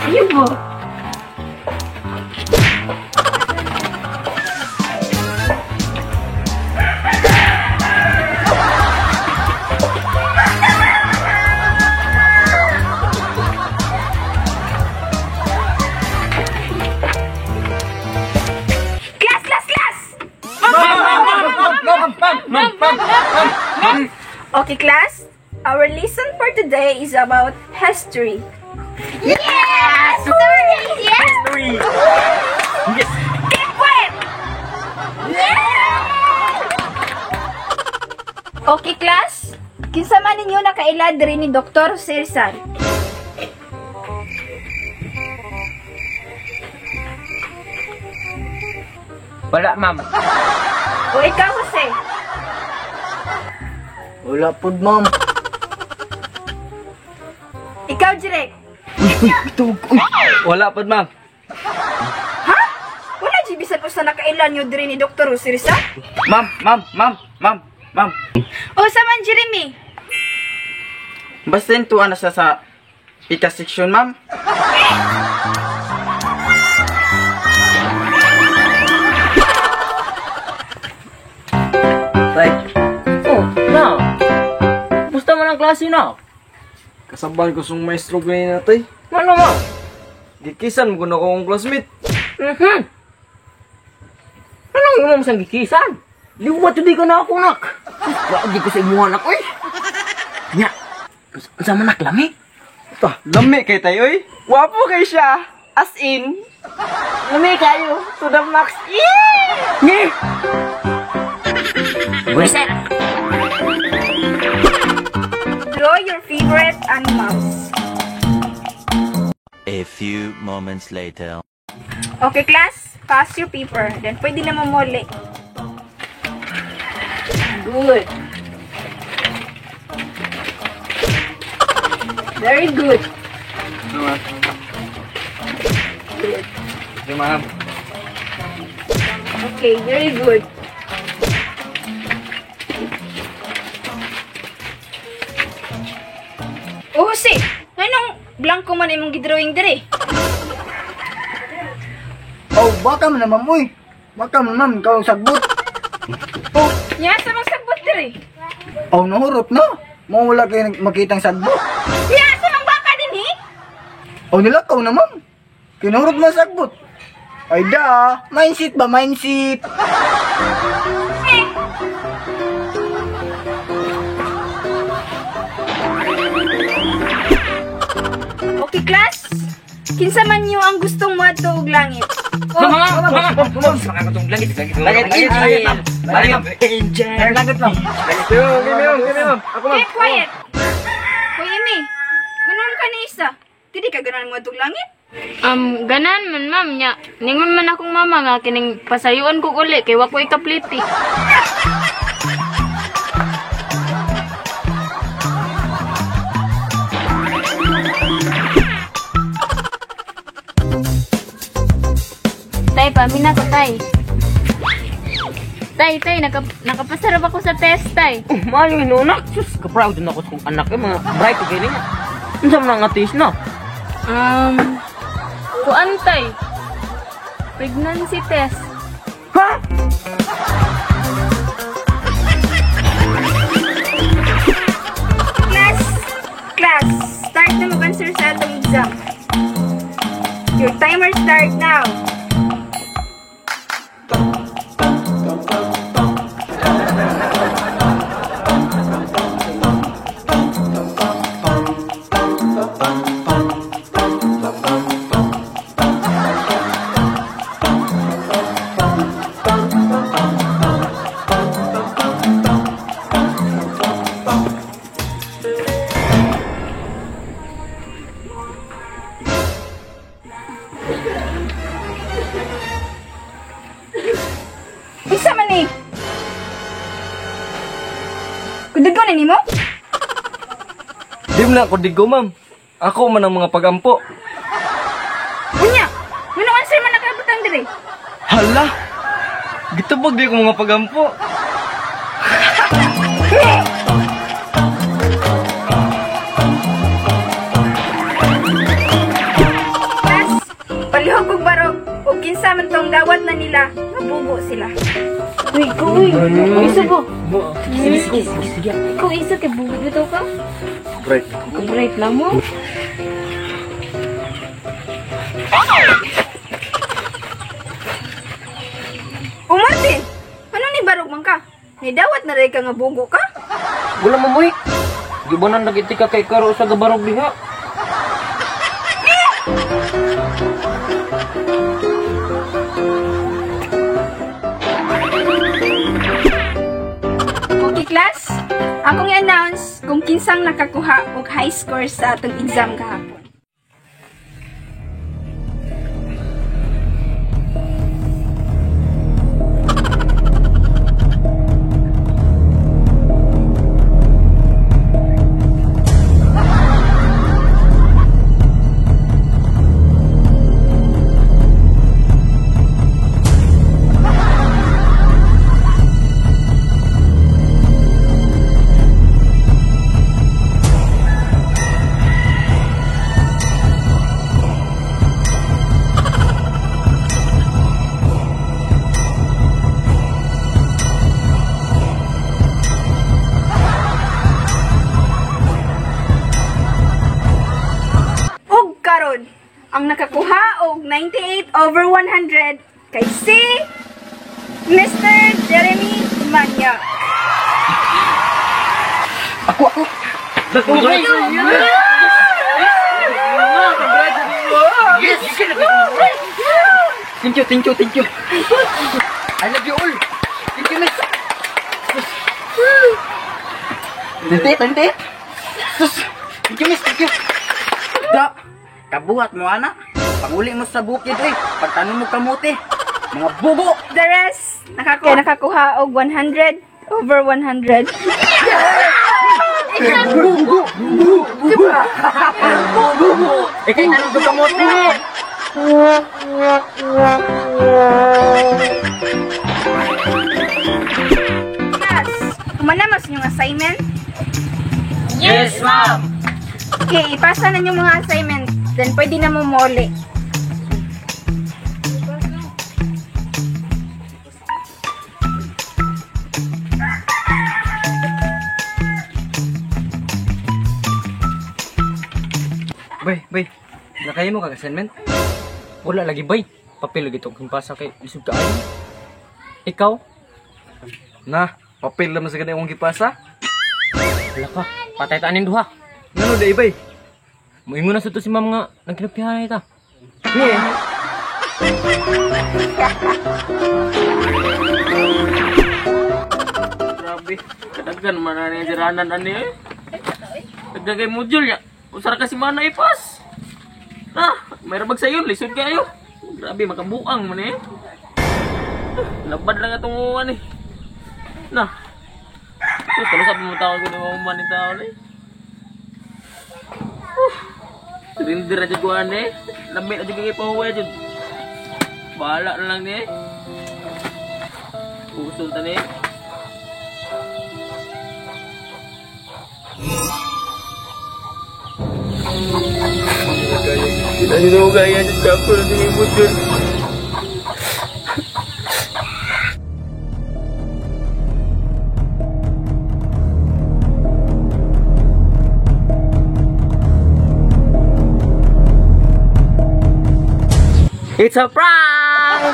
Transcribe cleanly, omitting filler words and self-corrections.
Ayun mo. Class, class, class! Ma'am, ma'am, ma'am, ma'am, ma'am. Okay, class. Our lesson for today is about history. Yes! History! Yes! Three. Yes. Keep quiet! Okay, class. Kinsa man ninyo nakaila diri ni Dr. Jose Rizal? Wala, ma'am. O ikaw, Jose? Wala pod, ma'am. Ikaw, Jirek? Uy, uy, bitawag ko. Uy. Wala pod, ma'am. Ha? Wala jud bisan usa nakaila nyo diri ni Dr. Jose Rizal? Ma'am, ma'am, ma'am, ma'am, ma'am. O sa man, Jeremy? Basta yung tuwa na siya sa ika section, ma'am. Tay, Oh, na. Basta man ang klase na. kasabal ko sung maestro ganyan na, tay. Ano mo? Gikisan mo ko na akong classmate. Mhm. Anong imong sang gikisan? Liwat di ka na ako nak. Wa di ko sa imuha nak oy. Nya. Unsa man nak lami? Ta, lami kay tayo, oy. Wapo kay siya. As in. Lami kayo. To the max. Yeah! Ngi. Buset. Draw your favorite animals. A few moments later. Okay, class? Pass your paper. Then, pwede na mamuli. Good. Very good. Ma'am. Good. Okay, ma'am. Okay, very good. Oh, Jose, nganong blanco man imong gidrawing dire? Oh, baka man na, ma'am, uy. Baka man, ma'am, ikaw ang sagbot. Oh, nya sa mang sagbot dire. Oh, nahurot na. Mo wala kayo makitang sagbot. Nya sa mang baka dinhi? Oh, nilakaw na, ma'am. Kinahurot na sagbot. Ay da, mindset ba, mindset? Eh. Okay, class? Kinsa man niyo ang gustong moadto og langit? Oh, Mama, mama, mama, mama. Langit, langit, langit, langit, langit, ma'am. Langit, ma'am. Angel. Langit, ma'am. Yo, give me, ma'am. Give me, ma'am. Ako, ma'am. Keep quiet. Hoy, Amy. Ganun ka ni isa. Dili ka ganan moadto og langit? Ganan man ma'am nya. Ningon man akong mama nga kining pasayuan ko uli kay wa ko ikapliti. Tay, pamina ko tay. Tay, tay, nakapasarap ako sa test, tay. Oh, maayo hinunak. Sus, ka-proud na ako sa kong anak. Eh, mga bright kay niya. Unsa man ang atis na? Kuan tay. Pregnancy test. Ha? Class, class, start na mag-answer sa atong exam. Your timer start now. Unsa man ni? Kudigo na nimo? Di mo na ako digo, ma'am. Ako man ang mga pagampo. Unya, nganong answer man nakabutang dire? Hala! Gitubog di ko mga pagampo. nila nga bugo sila. Uy, ko, uy. Isa ba? Sige, sige, sige. Ikaw isa kay bugo bitaw ka? Bright. Bright lang mo. O Martin, ano ni barog man ka? Nidawat na rin ka nga bugo ka? Wala mo moy. Di ba nang nagiti ka kay Karo sa gabarog diha? Okay class, akong i-announce kung kinsang nakakuha og high score sa atong exam kahapon. Og karon, ang nakakuha og 98/100 kay si Mr. Jeremy Manya. Ako. Yes! Thank you, thank you, thank you. I love you all. Thank you, miss. Tente. Sus. Thank you, miss. Thank you. Da. Kabuhat mo, ana. Panguli mo sa bukid, eh. Pagtanom mo kamote. Mga bugo. The rest, nakakuha og 100/100. Bugo. Bugo. Bugo. Ikay tanong ko kamote. Class, kumana mas inyong assignment? Yes, ma'am! Okay, ipasa na inyong mga assignment. Then, pwede na mo muli. Bay, bay. Nakayo mo kag assignment? Wala lagi, bay. Papel lagi itong pasa kay lisod kaayo. Ikaw? Na, papel lang sa ganay akong gipasa. Wala ka. Patay tanin duha. Ngano day, bay? Moingon na sa to si ma'am nga nagkinapihan ita. Yeah. Grabe, kadaghan man na niya jiranan ani eh. Daghan kay module ya. Usara kasi mana ipas. Ah, may rabag sayon, lisod kayo. Grabe makabuang man eh. Labad lang atong uwan eh. Na. Kalau sa pumutawag ko na man ni tao ni. Surrender na jud ko ani. Lami na jud kay pahuway jud. Bahala na lang ni. Usul ta ni. Kita juga gaya di dapur di mujur. It's a prank!